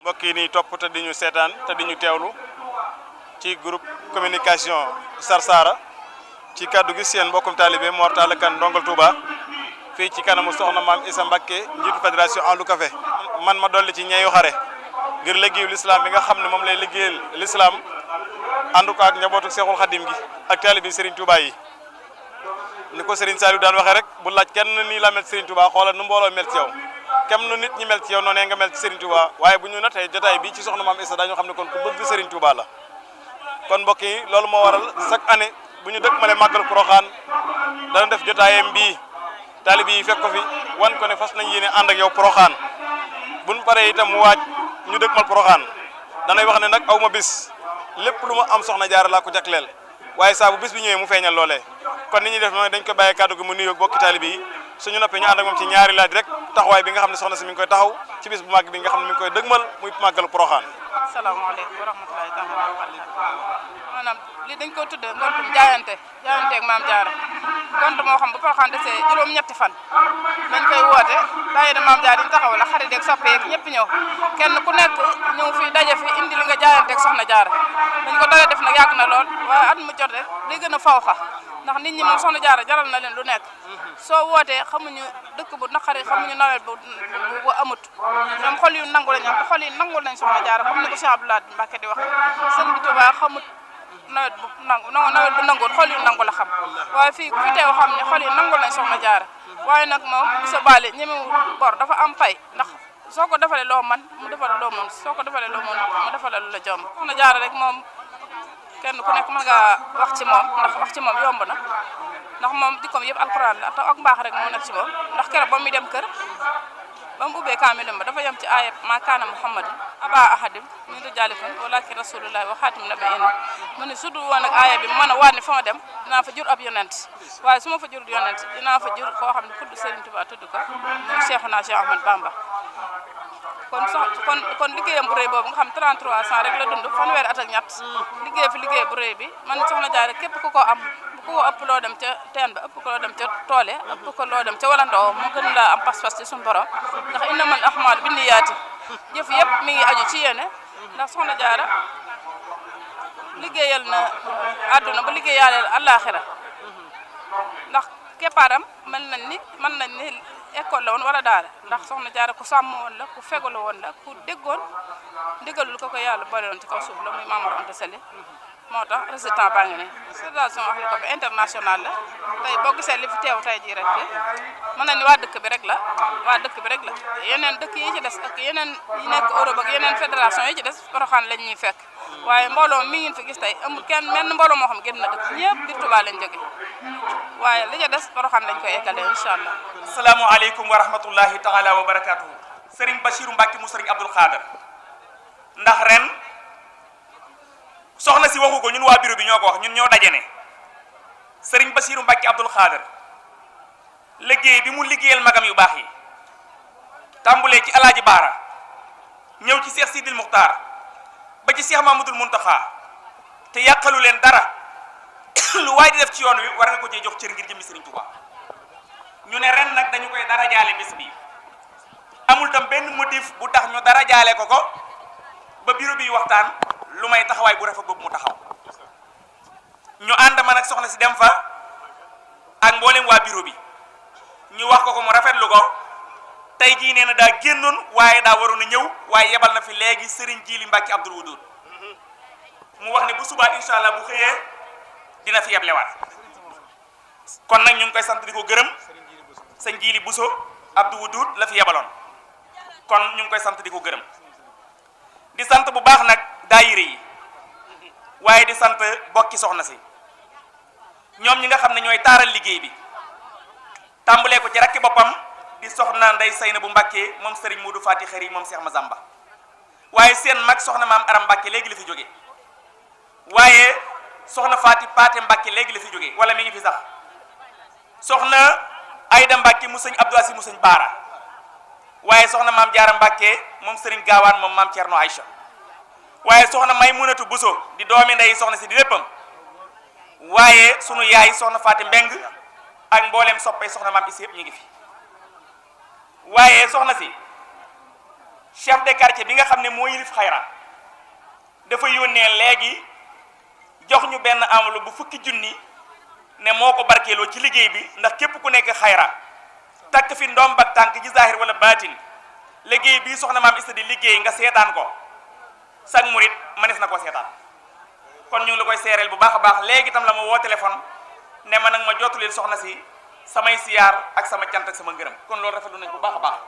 mbokk yi nii topp te di ñu seetaan te di ñu teewlu ci groupe communication Sarsara ci kaddu gi seen mbokkum taalibe Mor Talla Kane ndongal Touba fii ci kanamu soxna maam Issa Mbacké njiitu fédération Ahlu Café man ma dolli ci ñeeyu xare ngir liggéeyu l'islam bi nga xam ne moom lay liggéeyal l'islam ànd ko ak njabootu Seexul Xadim gi ak taalibe Serigne Touba yi ni ko Serigne Saliou daan waxee rek bu laaj kenn nii la mel Serigne Touba xoolal nu mbooloo mel ci yow kem nu nit ñi mel ci yow noonu nga mel ci Serigne Touba waaye bu ñu natee jotaay bi ci soxna maam Issa dañu xam ne kon ku bëgg Serigne Touba la kon mbokk yi loolu moo waral chaque année bu ñu dëkk male màggal Porokhane dana def jotaayam bii taalibe yi fekk ko fi wan ko ne fas nañ yéene ànd ak yow Porokhane buñ paree itam mu waaj ñu dëkk mal Porokhane danay wax ne nag aw ma bis lépp lu ma am soxna Jaara laa ko jagleel waaye saa bu bis bi ñëwee mu feeñal loolee kon ni ñuy def mooy dañ ko bàyyee kàddu gi mu nuyoog bokki taalibe yi suñu noppee ñu ànd ak moom ci ñaari laaj rek taxawaay bi nga xam ne soxna si mi ngi koy taxaw ci bis bu màgg bi nga xam ne mi ngi koy dëgmal muy màggalu Porokhane. asalaamaaleykum wa rahmatulahi taala wa barakatuh maanaam li dañ ko tuddee ngontum jaayanteeg maam Jaara ngont moo xam bu Porokhane desee juróom-ñetti fan dañ koy woote daayira maam Jaara yi ñu taxaw la xarit yeeg soppe yeeg ñëpp ñëw kenn ku nekk ñëw fii daje fi indi li nga jaayanteeg soxna Jaara dañ ko dalee def nag yàgg na lool waaye at mu jot rek day gën a fawxa ndax nit ñi moom soxna Jaara jaral na leen lu nekk soo wootee xamuñu dëkk bu naqari xamuñu nawet bu amut ñoom xol yu nangu lañ am xol yi nangul nañ soxna Jaara comme ni ko Cheikh Abdoulaye Mbacké di wax sëñ bi Touba xamut nawet bu nanguwul xol yu nangu la xam waaye fii ku fi teew xam ne xol yi nangul nañ soxna Jaara waaye nag moom bisa baale ñemewul bor dafa am pay ndax soo ko defalee loo man mu defal loo mën soo ko defalee loo mën mu defal lu la jomb soxna Jaara rek moom kenn ku nekk mën nga wax ci moom ndax wax ci moom yomb na ndax moom dikkoom yëpp alxuraan la te ak mbaax rek moo nekk ci moom ndax keroog ba muy dem kër ba mu ubbee kaamilam ba dafa yem ci aayab maa kaana muhammadin aba ahadim min rijaalikum walakin rasulullahi wa xaatim nabiyyin mu ne su dul woon ak aaya bi mën a waat ne fa ma dem dinaa fa jur ab yonent waaye su ma fa jur yonent dinaa fa jur koo xam ne tudd Serigne Touba tudd ko muy Cheikhuna Cheikh Ahmad Bamba kon liggéeyam bu rëy boobu nga xam 33 ans rek la dund fanweeri at ak ñett liggéey fi liggéey bu rëy bi man soxna Jaara képp ku ko am ku ko ëpp loo dem ca teen ba ëpp ko loo dem ca toole ëpp ko loo dem ca walandoo mu gën laa am pas-pas ci suñu borom ndax innamal a'maalu binniyaati jëf yëpp mi ngi aju ci yéene ndax soxna Jaara liggéeyal na àdduna ba liggéeyal àllaaxira ndax keppaaram mën nañ ni école la woon wala daara ndax soxna Jaara ku sàmm woon la ku fegalu woon la ku déggoon ndigalul ko yàlla boole woon ci kaw suuf la muy Maam Mor Anta Sali moo tax résultat baa ngi ne fédération Ahlu Café international la tey boo gisee li fi teew tey jii rek mën na ni waa dëkk bi rek la yeneen dëkk yi ci des ak yeneen yi nekk Europe ak yeneen fédération yi ci des Porokhane lañ ñuy fekk waaye mbooloo mi ngi fi gis tey amul kenn menn mbooloo moo xam génn na dëkk ñëpp biir Touba lañ jóge waaye li ca des Porokhane lañ koy eggale incha allah. asalaamaaleykum wa rahmatullahi taala wa barakatuhu Serigne Bachirou Mbacké mu Serigne Abdoul Khader ndax ren soxna si waxu ko ñun waa bureau bi ñoo ko wax ñun ñoo daje ne Serigne Bachirou Mbacké Abdoul Khader liggéey bi mu liggéeyal magam yu baax yi tàmbulee ci Alaaji Baara ñëw ci Cheikh Sidil Muxtaar ba ci Cheikh Mamadul Muntaxa te yàqalu leen dara lu waay di def ci yoon wi war nga ko cee jox cër ngir jëmmi Serigne Touba ñu ne ren nag dañu koy dara jaale bis bi amul tam benn motif bu tax ñu dara jaale ko ba bureau bi waxtaan lu may taxawaay bu rafet boobu mu taxaw ñu ànd ma nag soxna si dem fa ak mboolem waa bureau bi ñu wax ko mu rafetlu ko tey jii nee na daa génnoon waaye daa waroon a ñëw waaye yebal na fi léegi Serigne Djili Mbacké Abdoul Wadoud mu wax ne bu subaa incha allah bu xëyee dina fi yeblewaat kon nag ñu ngi koy sant di ko gërëm sëñ Djili Bousso Abdoul Wadoud la fi yebaloon kon ñu ngi koy sant di ko gërëm di sant bu baax nag daayira yi waaye di sant bokki soxna si ñoom ñi nga xam ne ñooy taaral liggéey bi tàmbalee ko ci rakki boppam di soxna Ndey Saynabu Mbacké moom Serigne Modou Fati Xari moom Cheikh Mazamba waaye seen mag soxna maam Aram Mbacké léegi la fi jóge waaye soxna Fati Paate Mbacké léegi la fi jóge wala mi ngi fi sax soxna Ayda Mbacké mu sëñ Abdou Asi mu sëñ Baara waaye soxna maam Jaara Mbacké moom Serigne Gaawaan moom maam Thierno Aïcha waaye soxna Maymunatu Bousso di doomi ndey soxna si di léppam waaye sunu yaay soxna Faati Mbeng ak mboolem soppay soxna maam Issa yëpp ñu ngi fi waaye soxna si chef de quartier bi nga xam ne moo yilif xayra dafa yónnee léegi jox ñu benn enveloppe bu fukki junni ne moo ko barkeeloo ci liggéey bi ndax képp ku nekk xayra takk fi ndomb ak tànk ci zahir wala baatin liggéey bii soxna maam Issa di liggéey nga seetaan ko sag murit manes na ko seetaan kon ñu ngi la koy seereel bu baax a baax léegi itam la ma woo téléphone ne ma nag ma jottulil soxna si samay siyaar ak sama cant ak sama ngërëm kon loolu rafetlu nañ bu baax a baax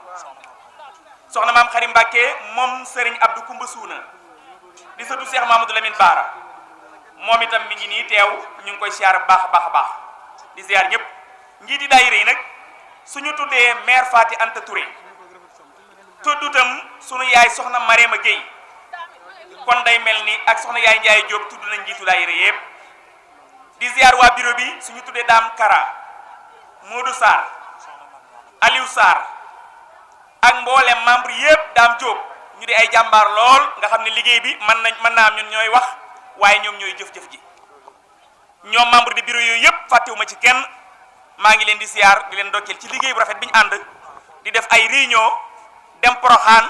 soxna maam Xari Mbàkke moom Serigne Abdou Koumba Suuna di sëtu Cheikh Mamadou Lamine Baara moom itam mi ngi nii teew ñu ngi koy siyaar baax a baax a baax di siyaar ñëpp njiiti daayira yi nag suñu tuddee maire Fati Anta Touré tuddutam sunu yaay soxna Marema Gueye kon day mel ni ak soxna yaay Ndiaye Diop tudd nañ njiitu daayira yëpp di ziar waa bureau bi suñu tuddee Dame Kara Modou Sarr Aliou Sarr ak mboolem membre yëpp Dame Diop ñu di ay jàmbaar lool nga xam ne liggéey bi mën naa am ñun ñooy wax waaye ñoom ñooy jëf-jëf ji ñoom membre de bureau yooyu yëpp fàttewuma ci kenn maa ngi leen di ziar di leen dokkeel ci liggéey bu rafet bi ñu ànd di def ay réunion dem Poroxaan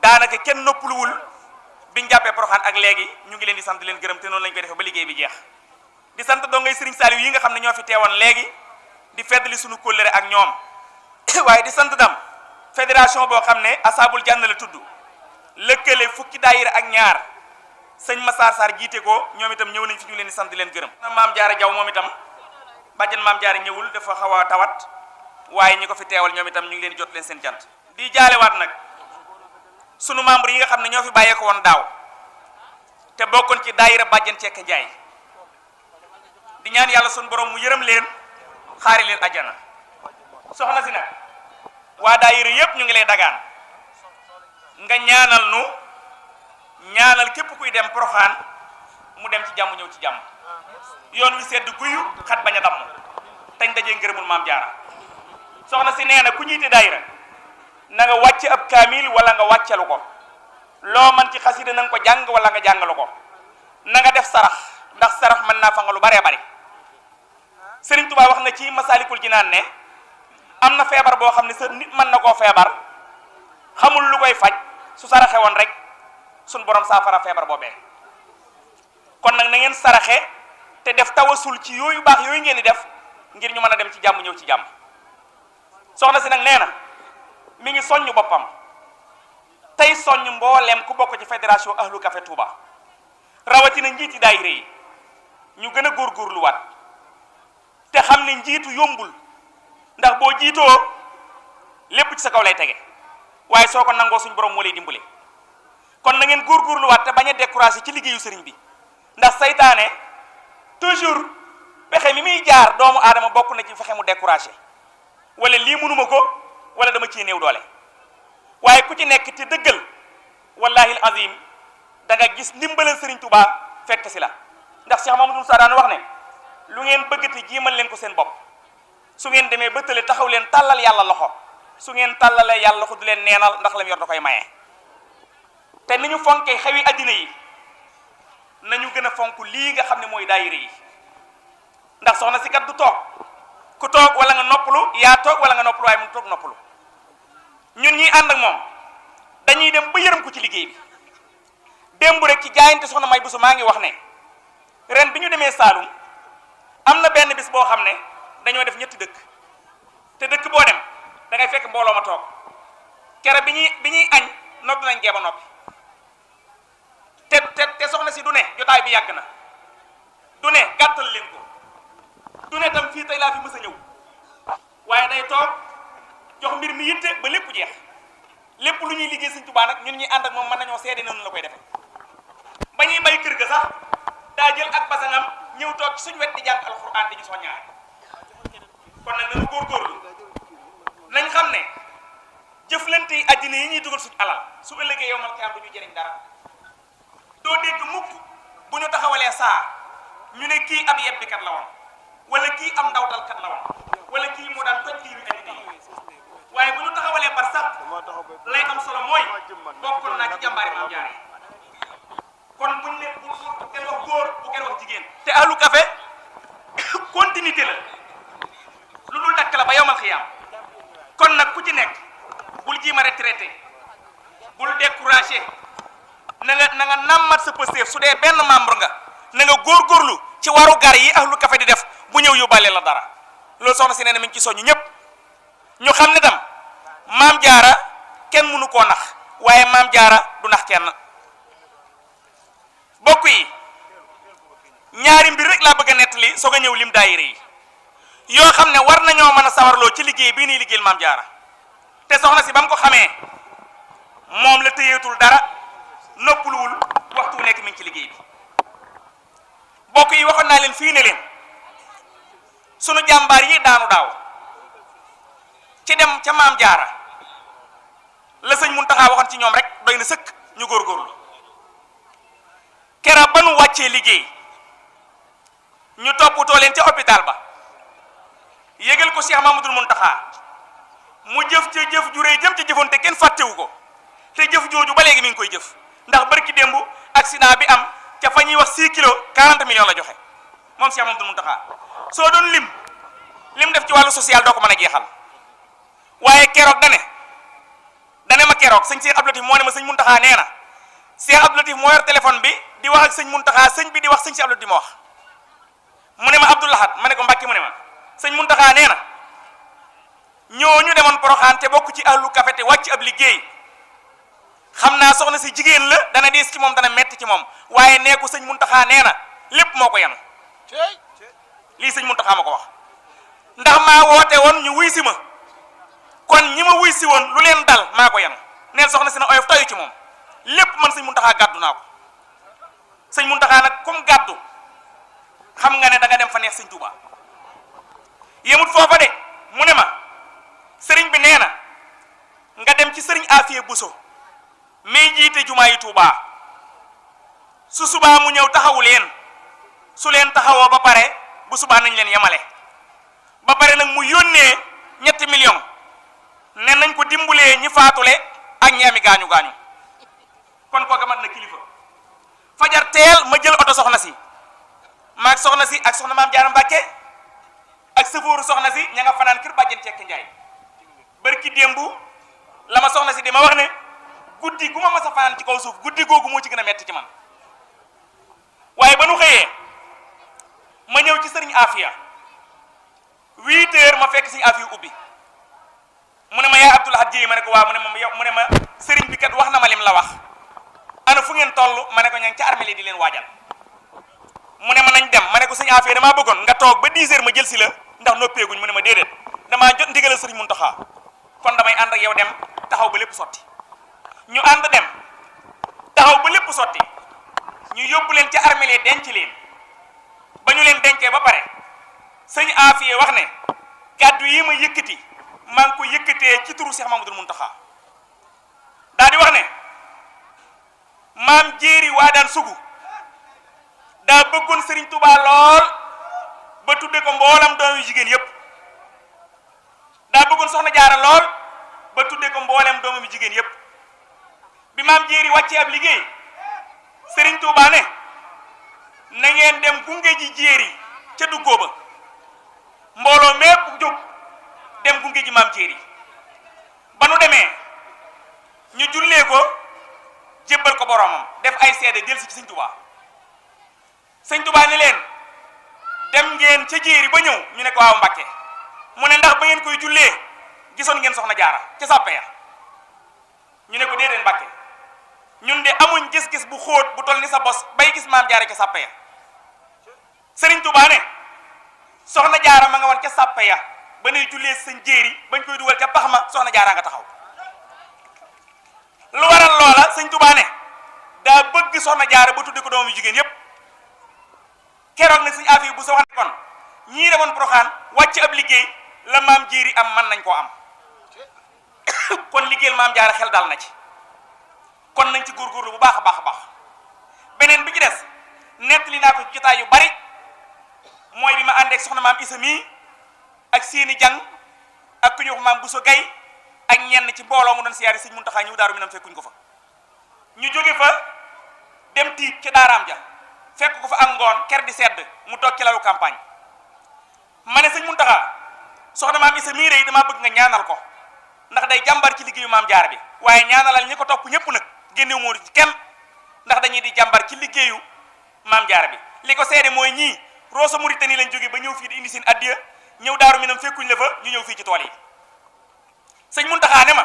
daanaka kenn noppaluwul biñ jàppee Poroxaan ak léegi ñu ngi leen di sant di leen gërëm te noonu lañ koy defee ba liggéey bi jeex di sant dongay Serigne Saliou yi nga xam ne ñoo fi teewoon léegi di feddali suñu kóllëre ak ñoom waaye di sant dam fédération boo xam ne Asabul Janna la tudd lëkkale fukki daayira ak ñaar sëñ Massar Sarr jiite ko ñoom itam ñëw nañ fi ñu leen di sant di leen gërëm maam Jaara Jaw moom itam bàjjen maam Jaara ñëwul dafa xaw a tawat waaye ñi ko fi teewal ñoom itam ñu ngi leen di jot leen seen jant di jaalewaat nag sunu membre yi nga xam ne ñoo fi bàyyeeko woon daaw te bokkoon ci daayira bàjjen Cekk Njaay di ñaan yàlla sunu borom mu yërëm leen xaari leen ajjana soxna si nag waa daayira yépp ñu ngi lay dagaan nga ñaanal nu ñaanal képp kuy dem Poroxaan mu dem ci jàmm ñëw ci jàmm yoon wi sedd guyu xat bañ a damm tañ dajee ngërëmul maam Jaara soxna si nee na ku ñiite daayira na nga wàcc ab kaamil wala nga wàccalu ko loo man ci xasida na nga ko jàng wala nga jàngalu ko na nga def sarax ndax sarax mën naa fa nga lu baree bari Serigne Touba wax na ci Masaalikul Jinaan ne am na feebar boo xam ne sa nit mën na koo feebar xamul lu koy faj su saraxe woon rek suñ borom saafara feebar boobee kon nag na ngeen saraxe te def tawasul ci yooyu baax yooyu ngeen di def ngir ñu mën a dem ci jàmm ñëw ci jàmm soxna si nag nee na mi ngi soññ boppam tey soññ mbooleem ku bokk ci fédération Ahlu Café Touba rawatina njiiti daayira yi ñu gën a góorgóorluwaat te xam ne njiitu yombul ndax boo jiitoo lépp ci sa kaw lay tege waaye soo ko nangoo suñ borom moo lay dimbale kon na ngeen góorgóorluwaat te bañ a découragé ci liggéeyu sëriñ bi ndax saytaane toujours pexe mi muy jaar doomu aadama bokk na ci fexe mu découragé wala lii mënuma ko wala dama ciy néew doole waaye ku ci nekk te dëggal wallahi al azim da nga gis ndimbalal Serigne Touba fekk si la ndax Cheikh Mamadou Moussa daan wax ne lu ngeen bëgg te jiimal leen ko seen bopp su ngeen demee ba tële taxaw leen tàllal yàlla loxo su ngeen tàllalee yàlla loxo du leen neenal ndax lam yor da koy maye te ni ñu fonkee xewi addina yi nañu gën a fonk lii nga xam ne mooy daayira yi ndax soxna si kat du toog ku toog wala nga noppalu yaa toog wala nga noppalu waaye mu toog noppalu ñun ñi ànd ak moom dañuy dem ba yërëm ko ci liggéey bi démb rek ci jaayante soxna May Bousso maa ngi wax ne ren bi ñu demee Saalum am na benn bis boo xam ne dañoo def ñetti dëkk te dëkk boo dem da ngay fekk mbooloo ma toog kere bi ñuy añ nodd nañ gee ba noppi te soxna si du ne jotaay bi yàgg na du ne gàttal leen ko du ne tam fii tey laa fi mës a ñëw waaye day toog jox mbir mi yitte ba lépp jeex lépp lu ñuy liggéey Sëñ Tuubaa nag ñun ñuy ànd ak moom mën nañoo seede noonu la koy defe ba ñuy bay kër ga sax daa jël ak basanam ñëw toog ci suñu wet di jàng alxuraan di ñu soññaare kon nag nañu góorgóorlu nañ xam ne jëflante yi àddina yi ñuy dugal suñu alal su ëllëgee yow mal xiyaam du ñu jëriñ dara doo dégg mukk bu ñu taxawalee saa ñu ne kii ab yebbikat la woon wala kii am ndawtalkat la woon wala kii moo daan toj kii bi àddina yi waaye bu ñu taxawalee bar sax lay am solo mooy bokkoon naa ci jàmbaari Maam Jaara kon buñ ne bu kenn wax góor bu kenn wax jigéen te Ahlu Café continuité la lu dul dakk la ba yowmal xiyaam kon nag ku ci nekk bul jiima retraité na nga nammat sa pësteef su dee benn membre nga na nga góorgóorlu ci waru gar yi ahlu café di def bu ñëw yóbbaale la dara loolu soxna si nee na mi ngi ci soññu ñëpp ñu xam ne tam maam jaara kenn mënu koo nax waaye maam jaara du nax kenn bokk yi ñaari mbir rek laa bëgg a nettali soog a ñëw lim daayira yi yoo xam ne war nañoo mën a sawarloo ci liggéey bii nii liggéeyal maam jaara te soxna si ba mu ko xamee moom la tëyeetul dara noppaluwul waxtu wu nekk mi ngi ci liggéey bi bokk yi waxoon naa leen fii ne leen sunu jàmbaar yi daanu daaw ci dem ca maam jaara la sëñ Muntaxa waxoon ci ñoom rek doy na sëkk ñu góorgóorlu keroog ba nu wàccee liggéey ñu toppatoo leen ca hôpital ba yégal ko Cheikh Mamadou Muntaxa mu jëf ca jëf ju rëy jëm ca jëfoon te kenn fàttewu ko te jëf jooju ba léegi mi ngi koy jëf ndax barki démb accident bi am ca fa ñuy wax 6 kilos 40 millions la joxe moom Cheikh Mamadou Muntaxa soo doon lim def ci wàllu social doo ko mën a jeexal waaye keroog dane ma keroog sëñ Cheikh Abdou Latif moo ne ma sëñ Muntaxa nee na Cheikh Abdou Latif moo yor téléphone bi di wax ak sëñ Muntaxa sëñ bi di wax sëñ Cheikh Abdou Latif ma wax mu ne ma Abdou Lahad ma ne ko Mbàkke mu ne ma sëñ Muntaxa nee na ñooñu demoon Poroxaan te bokk ci ahlu café te wàcc ab liggéey xam naa soxna si jigéen la dana diis ci moom dana metti ci moom waaye nee ko sëñ Muntaxa nee na lépp moo ko yanu lii sëñ Muntaxa ma ko wax ndax maa woote woon ñu wuy si ma kon ñi ma wuy si woon lu leen dal maa ko yanu neen soxna si na oyof tayu ci moom lépp man sëñ Muntaxa gàddu naa ko sëñ Muntaxa nag comme gàddu xam nga ne da nga dem fa neex sëñ Tuuba yemut foofa de mu ne ma sëriñ bi nee na nga dem ci sëriñ Afiya Buso may jiite jumaa yi Tuuba su subaa mu ñëw taxawu leen su leen taxawoo ba pare bu subaa nañ leen yemale ba pare nag mu yónnee 3 millions ne nañ ko dimbulee ñi faatule ak ñi ami gaañu gaañu kon kooka mat na kilifa fajar teel ma jël oto soxna si maag soxna si ak soxna maam Jaara Mbàkke ak sëfooru soxna si ña nga fanaan kër bàjjen Cekk Njaay barki démb la ma soxna si di ma wax ne guddi gu ma mas a fanaan ci kaw suuf guddi googu moo ci gën a metti ci man waaye ba nu xëyee ma ñëw ci sëriñ Afiya 8 heures ma fekk sëriñ Afiya ubbi mu ne ma yaa Abdou Lahad Jéey ma ne ko waaw mu ne ma sëriñ bi kat wax na ma lim la wax ana fu ngeen toll ma ne ko ña ngi ca armée di leen waajal mu ne ma nañ dem ma ne ko sëriñ Afiya damaa bëggoon nga toog ba 10 heures ma jël si la ndax noppeeguñ mu ne ma déedéet damaa jot ndigalal sëriñ Muntaxa kon damay ànd ak yow dem taxaw ba lépp sotti ñu ànd dem taxaw ba lépp sotti ñu yóbbu leen ca armée denc leen ba ñu leen dencee ba pare sëñ Afiya wax ne kàddu yi ma yëkkati maa ngi ko yëkkatee ci turu Cheikh Mamadou Muntaxa daa di wax ne maam jéeri waa daan sugu daa bëggoon Serigne Touba lool ba tudde ko mboolam doom yu jigéen yépp daa bëggoon soxna jaara lool ba tudde ko mboolem doomam yu jigéen yépp bi maam jéeri wàccee ab liggéey Serigne Touba ne na ngeen dem gunge ji jéeri ca duggoo ba mbooloo mépp jóg dem gunge ji maam jéeri ba nu demee ñu jullee ko jébbal ko boromam def ay seede del si ci sëñ Touba sëñ Touba ne leen dem ngeen ca jéeri ba ñëw ñu ne ko waaw Mbàkke mu ne ndax ba ngeen koy jullee gisoon ngeen soxna jaara ca sàppe ya ñu ne ko déedéet Mbàkke ñun de amuñ gis-gis bu xóot bu toll ni sa bos bay gis maam jaara ca sàppe ya Sëriñ Tuubaa ne soxna jaara ma nga woon ca sàppe ya ba nuy jullee sëñ jéeri bañ koy dugal ca pax ma soxna jaara nga taxaw lu waral loola Sëriñ Tuubaa ne daa bëgg soxna jaara ba tudde ko doomu jigéen yépp keroog nag sëñ Afiya bu soxna kon ñii demoon Poroxaan wàcc ab liggéey la maam jéeri am man nañ koo am kon liggéeyal maam jaara xel dal na ci kon nañ ci góorgóorlu bu baax a baax a baax beneen bi ci des nettali naa ko ci jotaay yu bari mooy bi ma ànd ak soxna maam Isa mii ak seeni jàng ak ku ñu wax maam Bousso Gay ak ñenn ci mbooloo mu doon siyaari sëñ Muntaxa ñëw daaru Minam fekkuñ ko fa ñu jóge fa dem tiit ca daaraam ja fekk ko fa ak ngoon ker di sedd mu toog ci lalu campagne ma ne sëñ Muntaxa soxna maam Isa mii rek damaa bëgg nga ñaanal ko ndax day jàmbar ci liggéeyu maam jaar bi waaye ñaanalal ñi ko topp ñëpp nag génnew moo ci kenn ndax dañuy di jàmbar ci liggéeyu maam jaara bi li ko seede mooy ñii Rosso Mauritanie lañ jógee ba ñëw fii di indi seen addiya ñëw Daaru Minam fekkuñ la fa ñu ñëw fii ci tool yi sëñ Muntaxa ne ma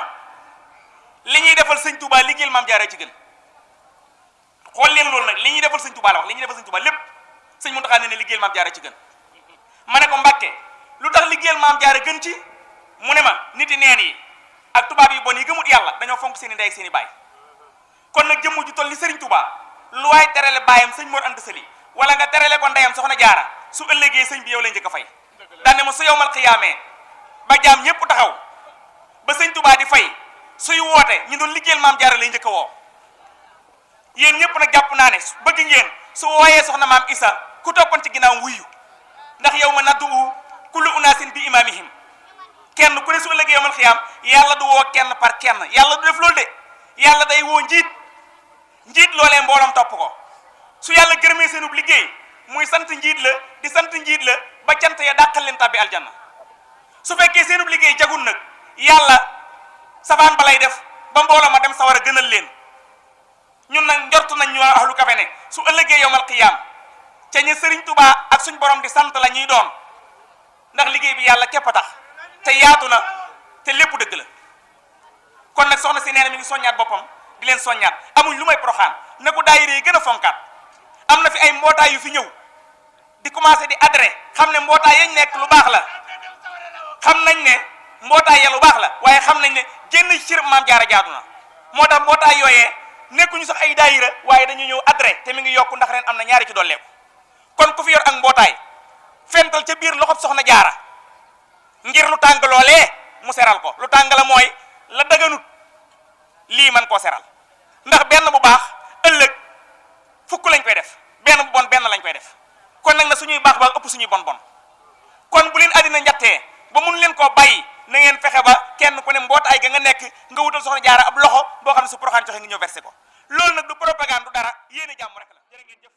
li ñuy defal sëñ Touba liggéeyal maam jaara ci gën xool leen loolu nag li ñuy defal sëñ Touba la wax li ñuy defal sëñ Touba lépp sëñ Muntaxa ne liggéeyal maam jaara ci gën ma ne ko Mbàkke lu tax liggéeyal maam jaara gën ci mu ne ma nit yi neen yi ak tubaab yi bon yi gëmut yàlla dañoo fonk seen i ndey ak seen i baay kon nag jëmm ju toll ni sëriñ Touba lu waay terale baayam sëñ Mor Anta Sali wala nga terale ko ndeyam soxna jaara su ëllëgee sëñ bi yow lay njëkk a fay daane ma su yowmal xiyaamee ba jaam ñëpp taxaw ba sëñ Touba di fay suy woote ñu doon liggéeyal maam jaara lay njëkk a woo yéen ñëpp nag jàpp naa ne bëgg ngeen su wooyee soxna maam Isa ku toppoon ci ginnaaw wuyu ndax yow ma naddu kullu unaasin bi imaamihim kenn ku ne su ëllëgee yowmal xiyaam yàlla du woo kenn par kenn yàlla du def loolu de yàlla day woo njiit loolee mbooloom topp ko su yàlla gërëmee seenub liggéey muy sant njiit la di sant njiit la ba cant ya dàqal leen tàbbi aljanna su fekkee seenub liggéey jagul nag yàlla safaan ba lay def ba mbooloo ma dem sawar a gënal leen ñun nag njortu nañ ñu waa ahlu kafe ne su ëllëgee yowmal qiyaam ca ñi sëriñ Tuubaa ak suñ borom di sant la ñuy doon ndax liggéey bi yàlla képp a tax te yaatu na te lépp dëgg la kon nag soxna si nee na mi ngi soññaat boppam di leen soññaat amuñ lu may Poroxaan na ko daayira yi gën a fonkaat am na fi ay mbootaay yu fi ñëw di commencé di adhéré xam ne mbootaay yañ nekk lu baax la xam nañ ne mbootaay ya lu baax la waaye xam nañ ne génn ci maam jaara jaadu na moo tax mbootaay yooyee nekkuñu sax ay daayira waaye dañu ñëw adhéré te mi ngi yokku ndax ren am na ñaari ci dolleeku kon ku fi yor ak mbootaay fental ca biir loxob soxna jaara ngir lu tàng loolee mu seral ko lu tàng la mooy la daganut lii man koo seral ndax benn bu baax ëllëg fukk lañ koy def benn bu bon benn lañ koy def kon nag na suñuy baax baax ëpp suñuy bon bon kon bu leen àddina njattee ba mun leen koo bàyyi na ngeen fexe ba kenn ku ne mbootaay ga nga nekk nga wutal soxna jaara ab loxo boo xam ne su Poroxaan joxe nga ñëw versé ko loolu nag du propagande du dara yéene jàmm rek la jërë ngeen jëf